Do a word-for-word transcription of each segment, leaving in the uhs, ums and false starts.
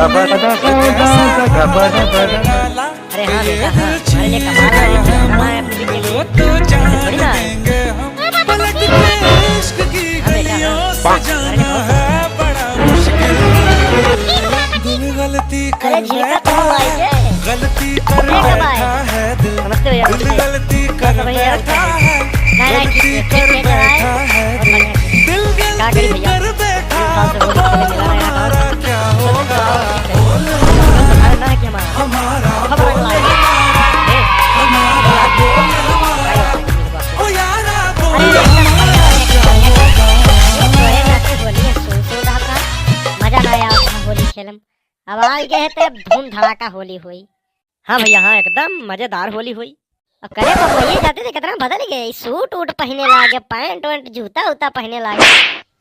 अरे हाँ बेटा, हाँ, हमारे लिए कमा रहा है, हमारे लिए थोड़ी ना है। हाँ बेटा, हाँ, हमारे लिए बहुत है। अरे झिड़का तो आई है। गलती कर बैठा है दिल, नमस्ते भैया, नमस्ते। गलती कर बैठा है। नहीं, नहीं, ठीक है, ठीक है, ठीक है, ठीक है। का करी भैया? तीन साल से होली खेले चला रहे हैं, हमारा क्या होगा? हमारा ना है कि हमारा। हमारा खबर बोल, अगला है। हमारा बोल, हमारा। अरे, अरे, अरे, अरे, अरे, अरे, होली है, सो, सो रहा था। मजा ना आया होली खेलम। अब आ गए हैं, तब धूम धड़ाका होली हुई। हाँ भैया, हाँ, एकदम मजेदार होली हुई। अब करे बम्बई जाते थे, कितना बदल गए, सूट वूट पहने लागे, पैंट वैंट, जूता उता पहने लागे,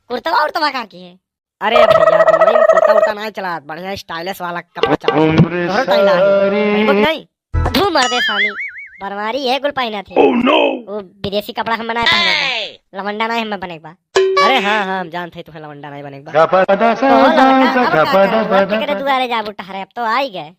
कुर्तवा उर्तवा का की है? अरे भैया, बम्बई में कुर्ता उर्ता नहीं चला, बढ़िया स्टाइलिश वाला कपड़ा चला। तोहरो टाइला है, पहनबो कि नहीं? धू मर्दे सामी, बनवारी है कुल पहना थे। वो विदेशी कपड़ा हम बनाए पहने बा। लवंडा नहीं हमें बने के बा। अरे हाँ, हाँ, हम जानते हैं तुम्हें लवंडा नहीं बने के बा। तो लड़का, अब का करबा? केकरे दुआरे जाबू टहरे, अब तो आई गए।